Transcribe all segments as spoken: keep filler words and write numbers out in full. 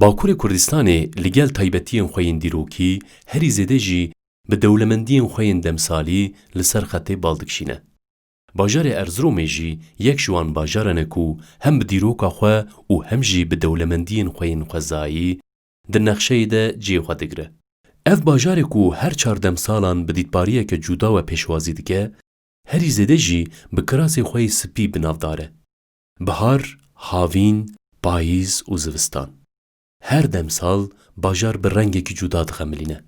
Bakurê Kurdistanê li gel taybetiyên xwe yên dîrokî herî zêde jî bi dewlemendiyên xwe yên demsalî li ser xetê bal dikişîne. Bajarê Erziromê jî yek ji wan bajaran e ku hem bi dîroka xwe û hem jî bi dewlemendiyên xwe yên xwezayî di nexşeyê de cihê xwe digire. Ev bajarê ku her çar demsalan bi dîtbariyeke cuda we pêşwazî dike, herî zêde jî bi kirasê xwe yê spî bi navdar e. Bihar, havîn, payîz û zivistan. Her demsal bajar bi rengekî cuda dixemilîne.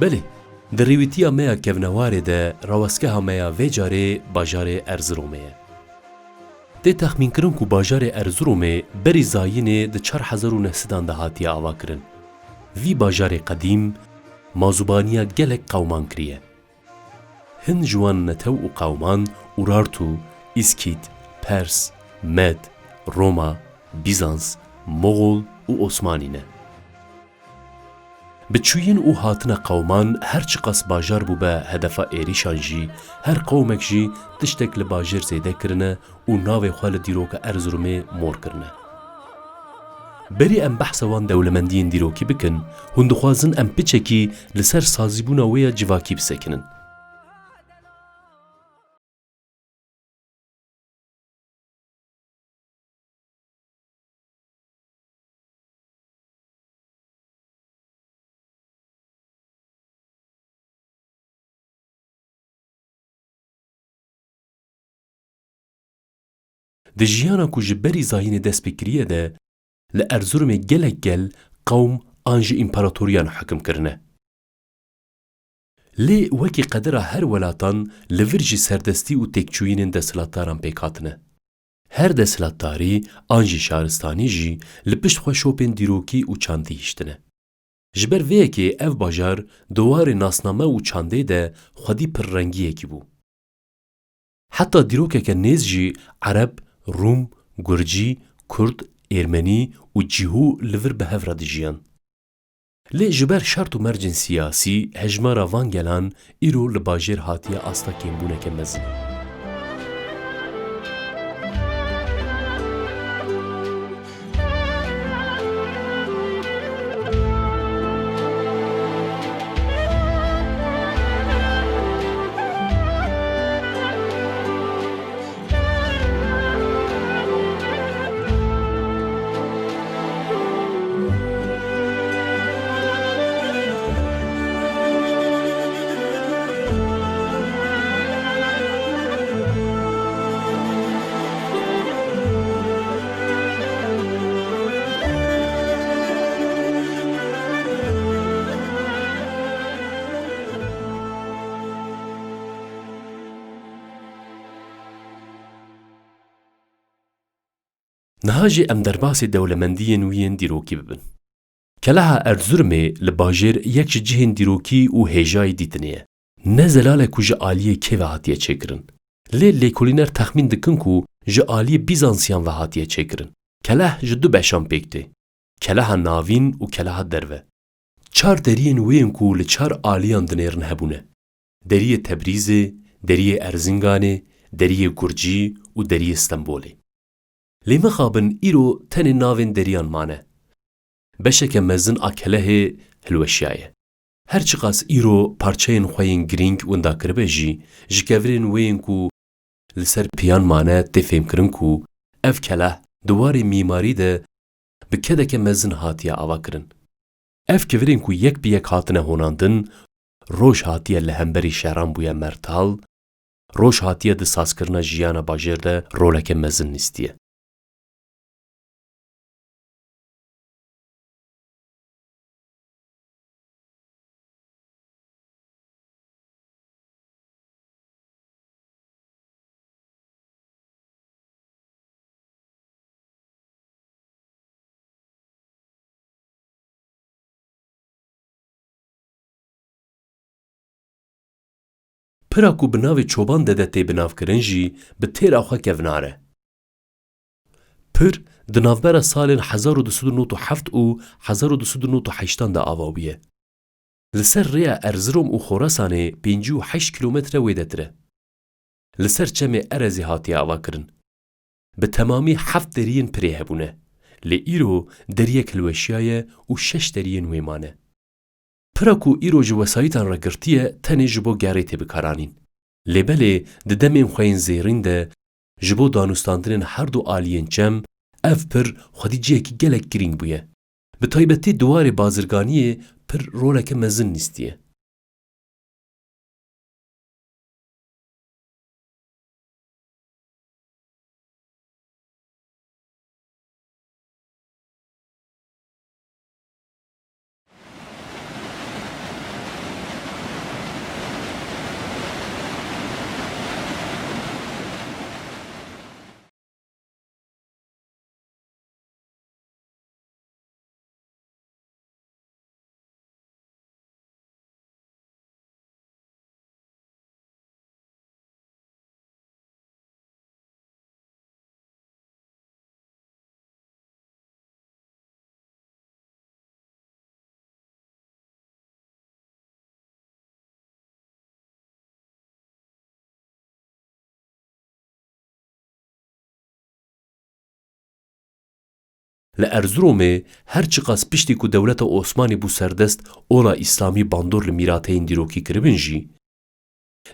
Belê, di rêwîtiya me ya kevnewarê de rawestgeha me ya vê carê bajarê Erziromê ye. Tê texmînkirin ku bajarê Erziromê berî zayînê di çar hezar û neh sedan de hatiye avakirin. Vî bajarê qedîm mazûbaniya gelek qewman kiriye. Hin ji wan netew û qewman Urartu, Îskît, Pers, Med, Roma, Bîzans, Moxol û Osmanî ne. Bi çûyîn û hatina qewman her çiqas bajar bûbe hedefa êrîşan jî, her qewmek jî tiştek li bajêr zêde kirine û navê xwe li dîroka Erziromê mor kirine. Berî em behsa wan dewlemendiyên dîrokî bikin, hûn dixwazin em piçekî li ser sazîbûna wê ya civakî bisekinin. Di jiyana ku ji berî zayînê dest pê kiriye de, li Erzurumê gelek gel qewm an jî împaratoriyan hekim kirine. Lê wekî qedera her welatan li vir jî serdestî û têkçûyînên desthilatdaran pêk hatine. Her desthilatdarî an jî şaristanî jî li pişt xwe şopên dîrokî û çandî hiştine. Ji ber vê yekê ev bajar di warê nasname û çandê de xwedî pirrengiyekî bû. Heta dîrokeke nêz jî Ereb, Rûm, Gurcî, Kurd, Êrmenî û Cîhû li vir bi hev re dijiyan. Lê ji ber şert û mercên siyasî hejmara van gelan îro li bajêr hatiye asta kêmbûneke mezin. Niha jî em derbasî dewlemendiyên wî yên dîrokî bibin. Keleha Erzurumê li bajêr yek ji cihên dîrokî û hêjayî dîtinê ye. Ne zelal e ku ji aliyê kê ve hatiye çêkirin. Lê lêkolîner texmîn dikin ku ji aliyê Bîzansiyan ve hatiye çêkirin. Keleh ji du beşan pêk tê. Keleha navîn û keleha derve. Çar deriyên wê yên ku li çar aliyan dinêrin hebûne. Deriyê Tebrîzê, deriyê Erzinganê, deriyê Gurcî û deriyê Stenbolê. Lê mixabin îro tenê navên deriyan mane. Beşeke mezin a kelehê hilweşiyaye. Her çiqas îro parçeyên xwe yên girîng winda kiribe jî, ji kevirên wê yên ku li ser piyan mane tê fêmkirin ku ev keleh di warê mîmarî de bi kedeke mezin hatiye avakirin. Ev kevirên ku yek bi yek hatine honandin, roj hatiye li hemberî şeran bûye mertal, roj hatiye di sazkirina jiyana bajêr de roleke mezin lîstiye. Pira ku bi navê Çoban Dede tê binavkirin jî bi têra xwe kevnar e. Pir di navbera salên hezar û du sed û nod û heft û hezar û du sed û nod û heştan de ava bûye. Li ser rêya Erzirom û Xorasanê pêncî û heşt kîlometre wêdetir e. Li ser çemê Erezê hatiye avakirin. Bi temamî heft deriyên pirê hebûne, lê îro deriyek hilweşiyaye û şeş deriyên wê mane. Pira ku îro ji wesayîtan re girtiye, tenê ji bo gerê tê bikaranîn. Lê belê di demên xwe yên zêrîn de ji bo danûstandinên her du aliyên çem, ev pir xwedî cihekî gelek girîng bûye. Bi taybetî di warê bazirganiyê pir roleke mezin lîstiye. Li Erziromê her çiqas piştî ku dewleta Osmanî bû serdest, ola îslamî bandor li mîrateyên dîrokî kiribin jî,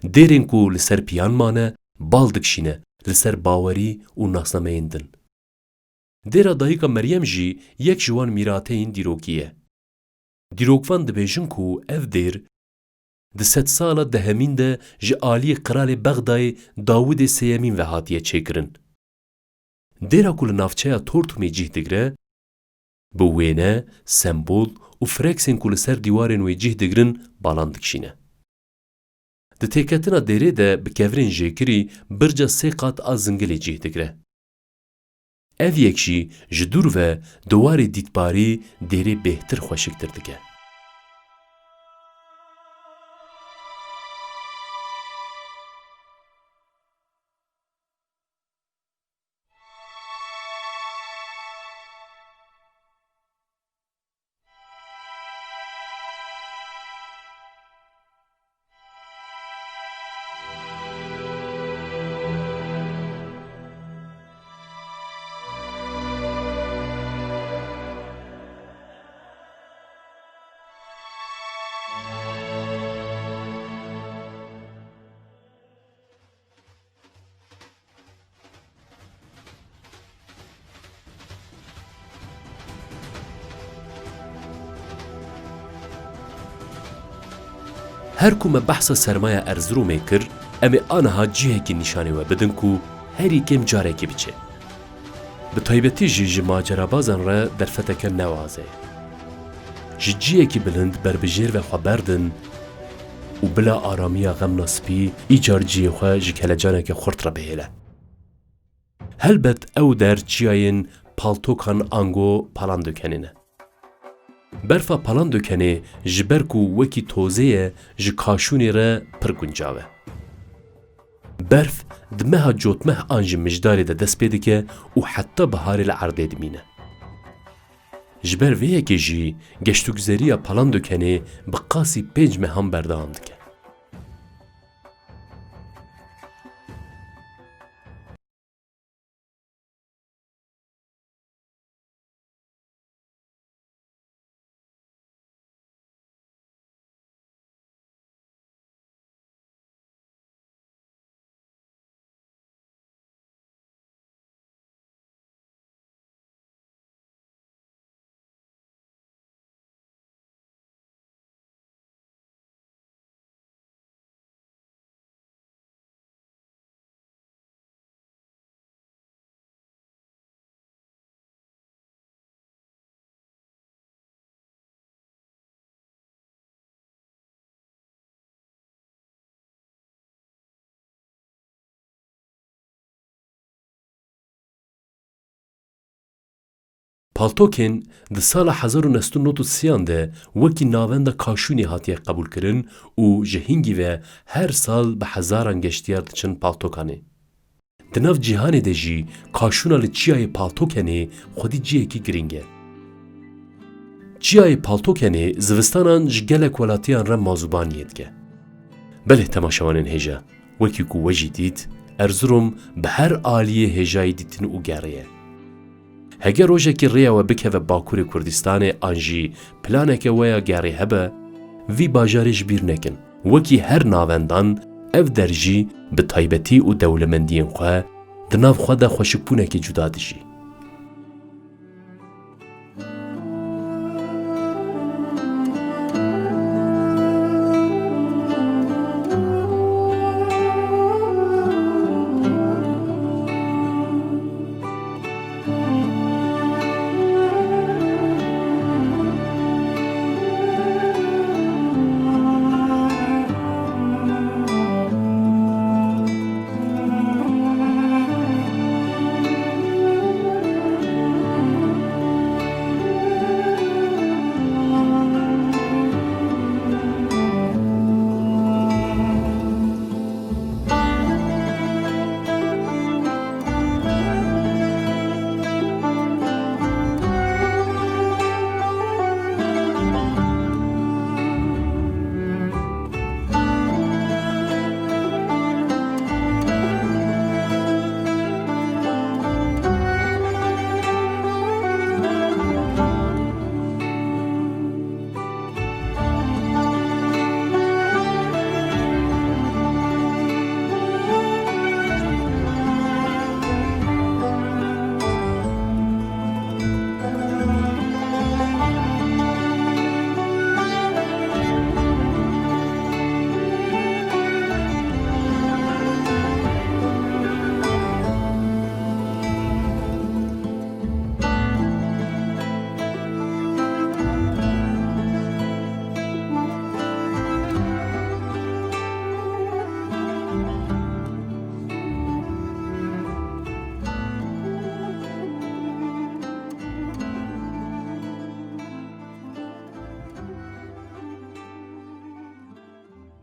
dêrên ku li ser piyan mane, bal dikişîne li ser bawerî û nasnameyên din. Dêra Dayika Meryem jî yek ji wan mîrateyên dîrokî ye. Dîrokvan dibêjin ku ev dêr di sedsala dehemîn de ji aliyê Qiralê Bexdayê Dawidê Sêyemîn ve hatiye çêkirin. Dêra ku li navçeya Tortumê cih digire, bi wêne, sembol û freksên ku li ser dîwarên wê cih digirin balan dikişîne. Di têketina dêrê de bi kevirên jêkirî birca sê qat a zingilê cih digire. Ev yek jî ji dûr ve di warê dîtbarî dêrê bêhtir xweşiktir dike. Her ku me behsa sermaya Erziromê kir, em ê aniha cihekî nîşanê we bidin ku herî kêm carekê biçe. Bi taybetî jî ji macerabazan re derfeteke ne waze ye. Ji cihekî bilind berbijêr ve xwe berdin û bila aramiya xemla spî îcar cihê xwe ji kelecaneke xurt re bihêle. Helbet ew der çiyayên Paltokan ango Palandökenê ne. Berfa Palandökenê ji ber ku wekî tozê ye, ji kaşûnê re pir guncav e. Berf di meha cotmeh an jî mijdarê de dest pê dike û heta biharê li erdê dimîne. Ji ber vê yekê jî geştûguzeriya Palandökenê bi qasî pênc mehan berdewam dike. Paltokên di sala hezar û neh sed û nod û sêyan de wekî navenda Kaşûnê hatiye qebûlkirin û ji hingî ve her sal bi hezaran geştiyar diçin Paltokanê. Di nav cîhanê de jî Kaşûna li Çiyayê Paltokenê xwedî cihekî girîng e. Çiyayê Paltokenê zivistanan ji gelek welatiyan re mazûbaniyê dike. Belê temaşevanên hêja, wekî ku we jî dît, Erzurum bi her aliyê hêjayî dîtin û gerê ye. Heger rojekî rêya we bikeve Bakurê Kurdistanê an jî planeke we ya gerê hebe, vî bajarê ji bîr nekin. Wekî her navendan, ev der jî bi taybetî û dewlemendiyên xwe di nav xwe de xweşikbûnekê cuda dijî.